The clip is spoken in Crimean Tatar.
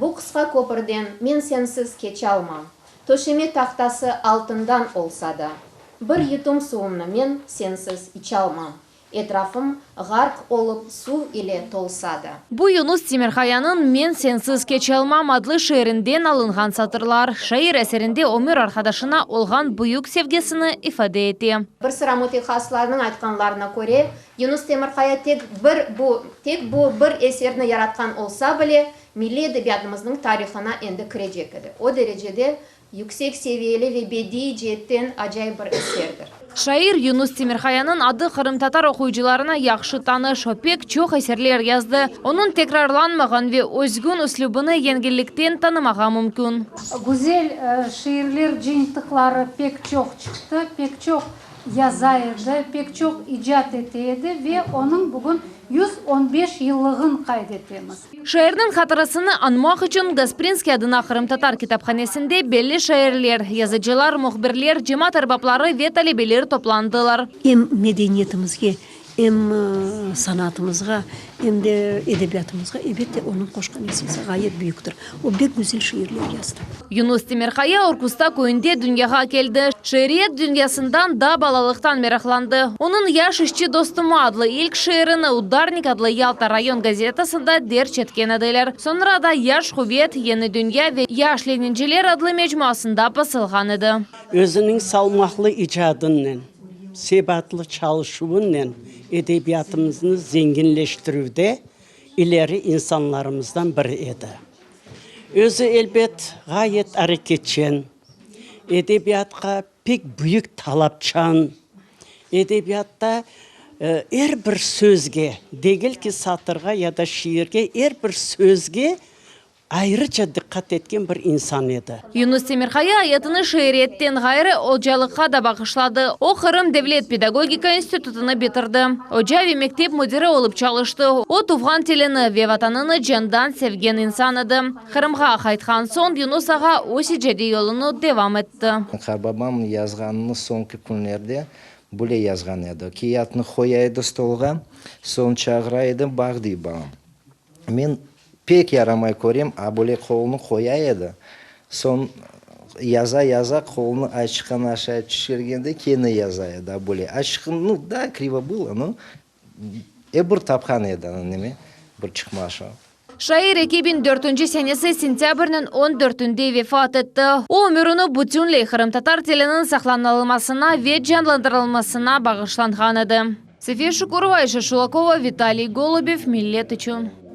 Bu qısqa köpürden men sensiz keçalmam, Töşeme tahtası altından olsa da, Bir yutum suvumnı men sensiz içalmam, Etrafım ğarq olıp suv ile tolsa da. Bu Yunus Temirqayanıñ Men sensiz keçalmam adlı şiirinden alınğan satırlar. Şair eserinde ömür arqadaşına olğan büyük sevgisini ifade ete. Bir sıra mütehassıslarnıñ aytqanlarına köre, Yunus Temirqaya tek bir bu tek bu bir eserni yaratqan olsa bile, milliy edebiyatımıznıñ tarihına endi kirecek edi. O derecede yüksek seviyeli ve bediiy ceetten acayip bir eserdir. Şair Yunus Temirqayanıñ adı qırımtatar oquyıcılarına yahşı tanış. O pek çoq eserler yazdı. Onıñ tekrarlanmağan ve özgün üslübini yengillikten tanımağa mümkün. Güzel şiirler cıyıntıqları pek çoq çıqtı, pek çoq yaza edi, pek çoq icat ete edi ve onıñ bugün 115 yıllığın qayd etemiz. Şairniñ hatırasını añmaq içün Gasprinskiy adına qırımtatar kitaphanesinde belli şairler, yazıcılar, mühbirler, cemaat erbapları ve talebeler toplandılar. Em medeniyetimizge, em sanatımızğa, em de edebiyatımızğa, elbette, onıñ qoşqan issesi ğayet büyüktir. O bek güzel şiirler yazdı. Yunus Temirqaya Orkusta köyünde dünyağa keldi. Şiiriyet dünyasından da balalıqtan meraqlandı. Onıñ Yaş işçi dostuma adlı ilk şiirini Udarnik adlı Yalta rayon gazetasında derc etken ediler. Soñra da Yaş quvet, Yeni dünya ve Yaş leninciler adlı mecmuasında basılğan edi. Özüniñ salmaqlı icadınen, sebatlı çalışuvınen edebiyatımıznı zenginleştirüvde ileri insanlarımızdan biri edi. Özü, elbet, ğayet areketçen, edebiyatqa pek büyük talapçan, edebiyatta er bir sözge, degil ki satırğa ya da şiirge, er bir sözge ayrıca diqqat etken bir insan edi. Yunus Temirqaya ayatını şiiriyetten ğayrı ocalıqqa da bağışladı. O, Qırım devlet pedagogika institutını bitirdi. Oca ve mektep müdiri olıp çalıştı. O, tuvğan tilini ve Vatanını candan sevgen insan edi. Qırımğa qaytqan soñ Yunus ağa öz icadiy yolunı devam etti. Qarbabam yazğanını soñki künlerde bile yazğan edi. Kâğıtnı qoya edi stolğa, soñ çağıra edi, Baq, dey balam, men Pek yaramay körem, a böyle qolunı qoya edi, soñ yaza-yaza qolunı açıqan aşağı tüşürgende kene yaza edi, a böyle açıqın, nu, da, krivo bylo, no, ep bir tapqan edi, neme, bir çıqmaşı. Şair 2004 senesi sentâbrniñ on dörtünde vefat etti. O, ömürini bütünley qırımtatar tiliniñ saqlanılmasına ve canlandırılmasına bağışlanğan edi. Safiye Şukurova, Ayşe Şulakova, Vitaliy Golubev, Millet içün.